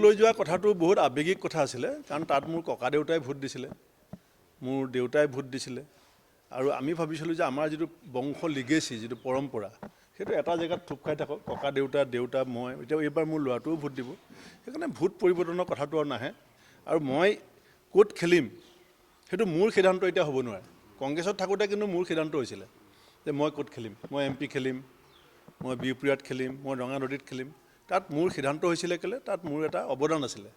লৈ যোৱা কথাটো বহুত আৱেগিক কথা আছিলে, কাৰণ তাত মোৰ ককা দেউতাই ভোট দিছিলে, মোৰ দেউতাই ভোট দিছিলে, আৰু আমি ভাবিছিলোঁ যে আমাৰ যিটো বংশ লিগেচি, যিটো পৰম্পৰা, সেইটো এটা জেগাত থুপ খাই থাকক। ককা দেউতা, দেউতা, মই, এতিয়া এইবাৰ মোৰ ল'ৰাটোও ভোট দিব। সেইকাৰণে ভোট পৰিৱৰ্তনৰ কথাটো আৰু নাহে। আৰু মই ক'ত খেলিম সেইটো মোৰ সিদ্ধান্ত এতিয়া হ'ব নোৱাৰে। কংগ্ৰেছত থাকোঁতে কিন্তু মোৰ সিদ্ধান্ত হৈছিলে যে মই ক'ত খেলিম, মই এমপি খেলিম, মই বিহপুৰীয়াত খেলিম, মই ৰঙানদীত খেলিম। তাত মোৰ সিদ্ধান্ত হৈছিলে কেলৈ, তাত মোৰ এটা অৱদান আছিলে।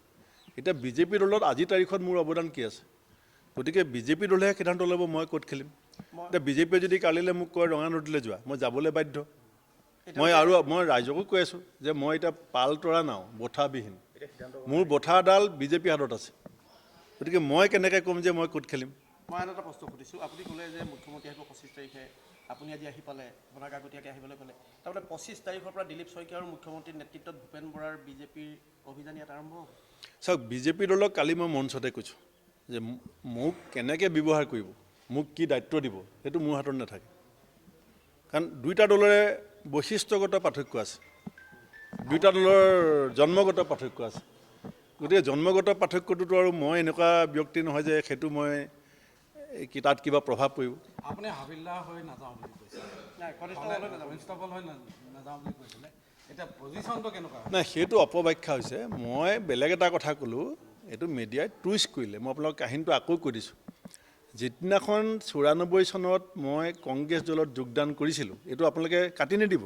এতিয়া বিজেপি দলত আজিৰ তাৰিখত মোৰ অৱদান কি আছে? গতিকে বিজেপি দলেহে সিদ্ধান্ত ল'ব মই ক'ত খেলিম। এতিয়া বিজেপিয়ে যদি কালিলৈ মোক কয় ৰঙানদীলৈ যোৱা, মই যাবলৈ বাধ্য। মই ৰাইজকো কৈ আছোঁ যে মই এতিয়া পালতৰা নাও, বঠাবিহীন, মোৰ বঠাডাল বিজেপি হাতত আছে। গতিকে মই কেনেকৈ ক'ম যে মই ক'ত খেলিম? মই আন এটা প্ৰশ্ন সুধিছোঁ। আপুনি ক'লে যে মুখ্যমন্ত্ৰী আহিব 25 তাৰিখে, আপুনি আজি আহি পালে, আপোনাক আগতীয়াকৈ আহিবলৈ ক'লে। তাৰমানে 25 তাৰিখৰ পৰা দিলীপ শইকীয়া আৰু মুখ্যমন্ত্ৰীৰ নেতৃত্বত ভূপেন বৰাৰ বিজেপিৰ অভিযান ইয়াত আৰম্ভ হ'ব। চাওক, বিজেপি দলক কালি মই মঞ্চতে কৈছোঁ যে মোক কেনেকৈ ব্যৱহাৰ কৰিব, মোক কি দায়িত্ব দিব, সেইটো মোৰ হাতত নাথাকে। কাৰণ দুইটা দলৰে বৈশিষ্ট্যগত পাৰ্থক্য আছে, দুইটা দলৰ জন্মগত পাৰ্থক্য আছে। গতিকে জন্মগত পাৰ্থক্যটোতো আৰু মই এনেকুৱা ব্যক্তি নহয় যে সেইটো মই কি তাত কিবা প্ৰভাৱ পৰিব। আপুনি হাবিলদাৰ হৈ নাযাওঁ বুলি কৈছে। নাই, কনিষ্টবল হৈ নাযাওঁ। কনিষ্টবল হৈ নাযাওঁ বুলি কৈছিলে, এতিয়া পজিশ্যনটো কেনেকুৱা? নাই, সেইটো অপব্যাখ্যা হৈছে। মই বেলেগ এটা কথা ক'লোঁ, এইটো মিডিয়াই টুইষ্ট কৰিলে। মই আপোনালোক কাহিনীটো আকৌ কৈ দিছোঁ। যিদিনাখন 94 চনত মই কংগ্ৰেছ দলত যোগদান কৰিছিলোঁ, এইটো আপোনালোকে কাটি নিদিব,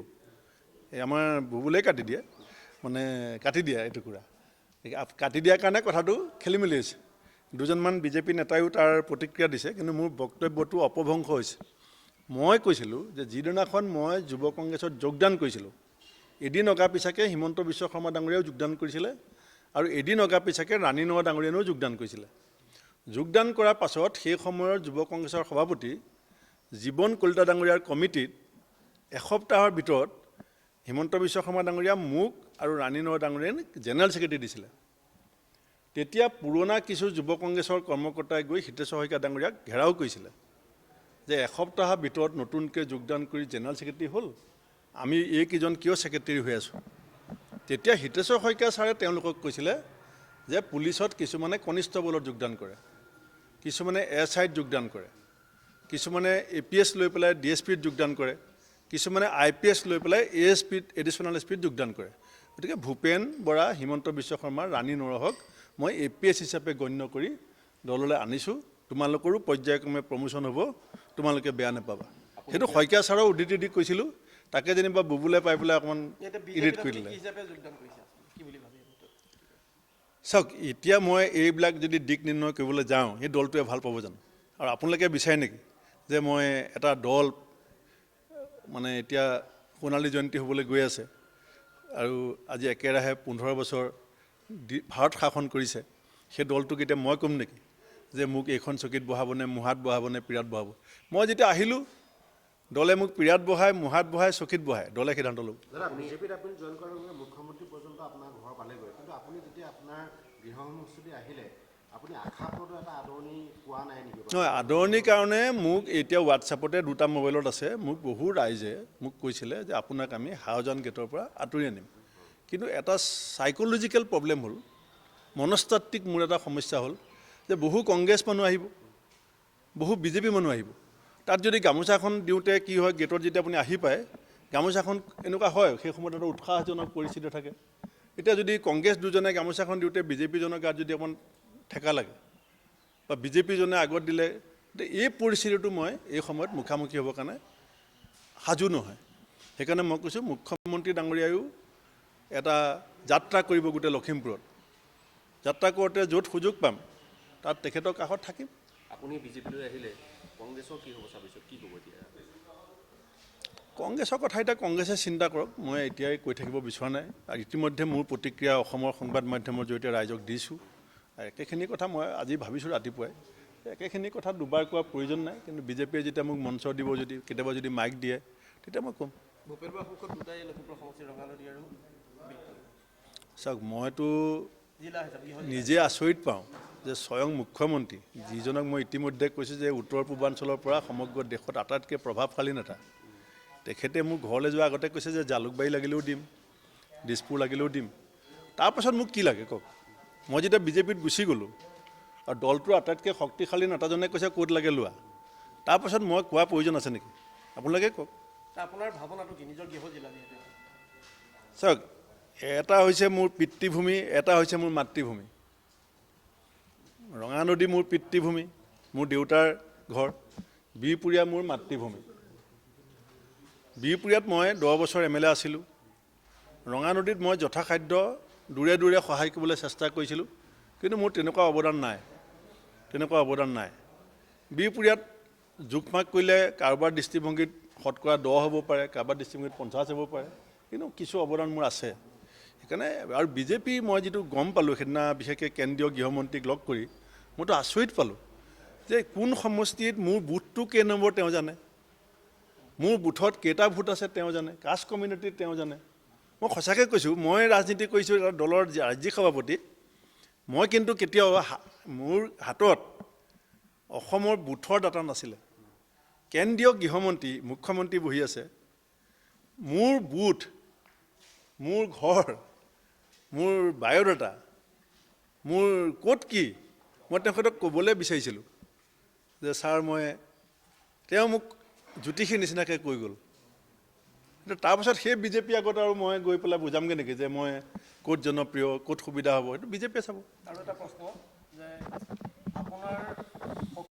এই আমাৰ বুবুলেই কাটি দিয়ে, মানে কাটি দিয়ে এইটুকুৰা। এই কাটি দিয়াৰ কাৰণে কথাটো খেলি মেলি হৈছে। দুজনমান বিজেপি নেতায়ো তাৰ প্ৰতিক্ৰিয়া দিছে, কিন্তু মোৰ বক্তব্যটো অপভ্ৰংশ হৈছে। মই কৈছিলোঁ যে যিদিনাখন মই যুৱ কংগ্ৰেছত যোগদান কৰিছিলোঁ, এদিন অগা পিছাকে হিমন্ত বিশ্ব শৰ্মা ডাঙৰীয়াও যোগদান কৰিছিলে আৰু এদিন অগা পিছাকে ৰাণী নৱা ডাঙৰীয়ানেও যোগদান কৰিছিলে। যোগদান কৰাৰ পাছত সেই সময়ৰ যুৱ কংগ্ৰেছৰ সভাপতি জীৱন কলিতা ডাঙৰীয়াৰ কমিটিত এসপ্তাহৰ ভিতৰত হিমন্ত বিশ্ব শৰ্মা ডাঙৰীয়া মোক আৰু ৰাণী নৱা ডাঙৰীয়াক জেনেৰেল ছেক্ৰেটেৰী দিছিলে। তেতিয়া পুৰণা কিছু যুৱ কংগ্ৰেছৰ কৰ্মকৰ্তাই গৈ হিতেশ্বৰ শইকীয়া ডাঙৰীয়াক ঘেৰাও কৰিছিলে যে এসপ্তাহৰ ভিতৰত নতুনকৈ যোগদান কৰি জেনেৰেল ছেক্ৰেটেৰী হ'ল, আমি এইকেইজন কিয় ছেক্ৰেটেৰী হৈ আছোঁ? তেতিয়া হিতেশ্বৰ শইকীয়া ছাৰে তেওঁলোকক কৈছিলে যে পুলিচত কিছুমানে কনিষ্টবলত যোগদান কৰে, কিছুমানে এছ আইত যোগদান কৰে, কিছুমানে এ পি এছ লৈ পেলাই ডি এছ পিত যোগদান কৰে, কিছুমানে আই পি এছ লৈ পেলাই এ এছ পিত, এডিশ্যনেল এছ পিত যোগদান কৰে। গতিকে ভূপেন বৰা, হিমন্ত বিশ্ব শৰ্মা, ৰাণী নৰহক মই এ পি এছ হিচাপে গণ্য কৰি দললৈ আনিছোঁ। তোমালোকৰো পৰ্যায়ক্ৰমে প্ৰমোশ্যন হ'ব, তোমালোকে বেয়া নাপাবা। সেইটো শইকীয়া ছাৰৰ উদ্ধৃতি দি কৈছিলোঁ। তাকে যেনিবা বুবুলে পাই পেলাই অকণমান এতিয়া ইডিট বিজেপিত কৰি আপুনি দিলে। কি হিচাপে যোগদান কৰিছে, কি বুলি ভাবে? চাওক, এতিয়া মই এইবিলাক যদি দিক নিৰ্ণয় কৰিবলৈ যাওঁ, সেই দলটোৱে ভাল পাব জানো? আৰু আপোনালোকে বিচাৰে নেকি যে মই এটা দল, মানে এতিয়া সোণালী জয়ন্তী হ'বলৈ গৈ আছে আৰু আজি একেৰাহে 15 বছৰ ভাৰত শাসন কৰিছে, সেই দলটোক এতিয়া মই ক'ম নেকি যে মোক এইখন চকীত বহাবনে, মুহাত বহাবনে, পীৰাত বহাব? মই যেতিয়া আহিলোঁ, দলে মোক পীৰাত বহাই, মুহাত বহাই, চকীত বহাই, দলে সিদ্ধান্ত ল'ব। দাদা, বিজেপিত আপুনি জইন কৰাৰ লগে লগে মুখ্যমন্ত্ৰী পৰ্যন্ত আপোনাৰ ঘৰ পালেগৈ, কিন্তু আপুনি যেতিয়া আপোনাৰ গৃহ সমষ্টিলৈ আহিলে, আপুনি আশাপ্ৰদ এটা আদৰণি পোৱা নাই নেকি? নহয়, আদৰণিৰ কাৰণে মোক এতিয়া হোৱাটছআপতে দুটা মোবাইলত আছে। মোক বহু ৰাইজে মোক কৈছিলে যে আপোনাক আমি হাওজান গেটৰ পৰা আঁতৰি আনিম। কিন্তু এটা চাইক'লজিকেল প্ৰব্লেম হ'ল, মনস্তাত্ত্বিক মোৰ এটা সমস্যা হ'ল যে বহু কংগ্ৰেছ মানুহ আহিব, বহু বিজেপি মানুহ আহিব। তাত যদি গামোচাখন দিওঁতে কি হয়, গেটত যেতিয়া আপুনি আহি পায়, গামোচাখন এনেকুৱা হয়, সেই সময়ত এটা উৎসাহজনক পৰিস্থিতি থাকে। এতিয়া যদি কংগ্ৰেছ দুজনে গামোচাখন দিওঁতে বিজেপিজনৰ গাত যদি অকণমান ঠেকা লাগে বা বিজেপিজনে আগত দিলে, গতিকে এই পৰিস্থিতিটো মই এই সময়ত মুখামুখি হ'বৰ কাৰণে সাজু নহয়। সেইকাৰণে মই কৈছোঁ, মুখ্যমন্ত্ৰী ডাঙৰীয়ায়ো এটা যাত্ৰা কৰিব গোটেই লখিমপুৰত। যাত্ৰা কৰোঁতে য'ত সুযোগ পাম, তাত তেখেতৰ কাষত থাকিম। আপুনি বিজেপিলৈ আহিলে কংগ্ৰেছৰ কি হ'ব 26ত, কি ক'ব এতিয়া? কংগ্ৰেছৰ কথা এতিয়া কংগ্ৰেছে চিন্তা কৰক, মই এতিয়াই কৈ থাকিব বিচৰা নাই। আৰু ইতিমধ্যে মোৰ প্ৰতিক্ৰিয়া অসমৰ সংবাদ মাধ্যমৰ জৰিয়তে ৰাইজক দিছোঁ। আৰু একেখিনি কথা মই আজি ভাবিছোঁ ৰাতিপুৱাই, একেখিনি কথা দুবাৰ কোৱাৰ প্ৰয়োজন নাই। কিন্তু বিজেপিয়ে যেতিয়া মোক মঞ্চ দিব, যদি কেতিয়াবা যদি মাইক দিয়ে, তেতিয়া মই ক'ম। ভূপেন বৰাৰ সন্মুখত দুটাই লখিমপুৰ সমষ্টিৰ ৰঙানদী আৰু বিহপুৰীয়া। চাওক, মইতো জিলা হিচাপে গৃহ জিলা। নিজে আচৰিত পাওঁ যে স্বয়ং মুখ্যমন্ত্ৰী, যিজনক মই ইতিমধ্যে কৈছোঁ যে উত্তৰ পূৰ্বাঞ্চলৰ পৰা সমগ্ৰ দেশত আটাইতকৈ প্ৰভাৱশালী নেতা, তেখেতে মোৰ ঘৰলৈ যোৱাৰ আগতে কৈছে যে জালুকবাৰী লাগিলেও দিম, দিছপুৰ লাগিলেও দিম। তাৰপাছত মোক কি লাগে কওক? মই যেতিয়া বিজেপিত গুচি গ'লোঁ আৰু দলটোৰ আটাইতকৈ শক্তিশালী নেতাজনে কৈছে ক'ত লাগে লোৱা, তাৰপাছত মই কোৱা প্ৰয়োজন আছে নেকি? আপোনালোকে কওক। আপোনাৰ ভাৱনাটো কি, নিজৰ গৃহ জিলা যিহেতু? চাওক, এটা হৈছে মোৰ পিতৃভূমি, এটা হৈছে মোৰ মাতৃভূমি। ৰঙানদী মোৰ পিতৃভূমি, মোৰ দেউতাৰ ঘৰ। বিহপুৰীয়া মোৰ মাতৃভূমি। বিহপুৰীয়াত মই 10 বছৰ এম এল এ আছিলোঁ। ৰঙানদীত মই যথাসাধ্য দূৰে দূৰে সহায় কৰিবলৈ চেষ্টা কৰিছিলোঁ, কিন্তু মোৰ তেনেকুৱা অৱদান নাই, তেনেকুৱা অৱদান নাই। বিহপুৰীয়াত জোখমাখ কৰিলে কাৰোবাৰ দৃষ্টিভংগীত শতকৰা 10 হ'ব পাৰে, কাৰোবাৰ দৃষ্টিভংগীত 50 হ'ব পাৰে, কিন্তু কিছু অৱদান মোৰ আছে। সেইকাৰণে আৰু বিজেপি মই যিটো গম পালোঁ সেইদিনা, বিশেষকৈ কেন্দ্ৰীয় গৃহমন্ত্ৰীক লগ কৰি মইতো আচৰিত পালোঁ যে কোন সমষ্টিত মোৰ বুথটো কেই নম্বৰ তেওঁ জানে, মোৰ বুথত কেইটা ভোট আছে তেওঁ জানে, কাষ্ট কমিউনিটিত তেওঁ জানে। মই সঁচাকৈ কৈছোঁ, মই ৰাজনীতি কৰিছোঁ এটা দলৰ ৰাজ্যিক সভাপতি, মই কিন্তু কেতিয়াও মোৰ হাতত অসমৰ বুথৰ ডাটা নাছিলে। কেন্দ্ৰীয় গৃহমন্ত্ৰী, মুখ্যমন্ত্ৰী বহি আছে, মোৰ বুথ, মোৰ ঘৰ, মোৰ বায়'ডাটা, মোৰ ক'ত কি, মই তেখেতক ক'বলৈ বিচাৰিছিলোঁ যে ছাৰ মই, তেওঁ মোক জ্যোতিষীৰ নিচিনাকৈ কৈ গ'ল। কিন্তু তাৰপাছত সেই বিজেপিৰ আগত আৰু মই গৈ পেলাই বুজামগৈ নেকি যে মই ক'ত জনপ্ৰিয়, ক'ত সুবিধা হ'ব? সেইটো বিজেপিয়ে চাব। আৰু এটা প্ৰশ্ন যে আপোনাৰ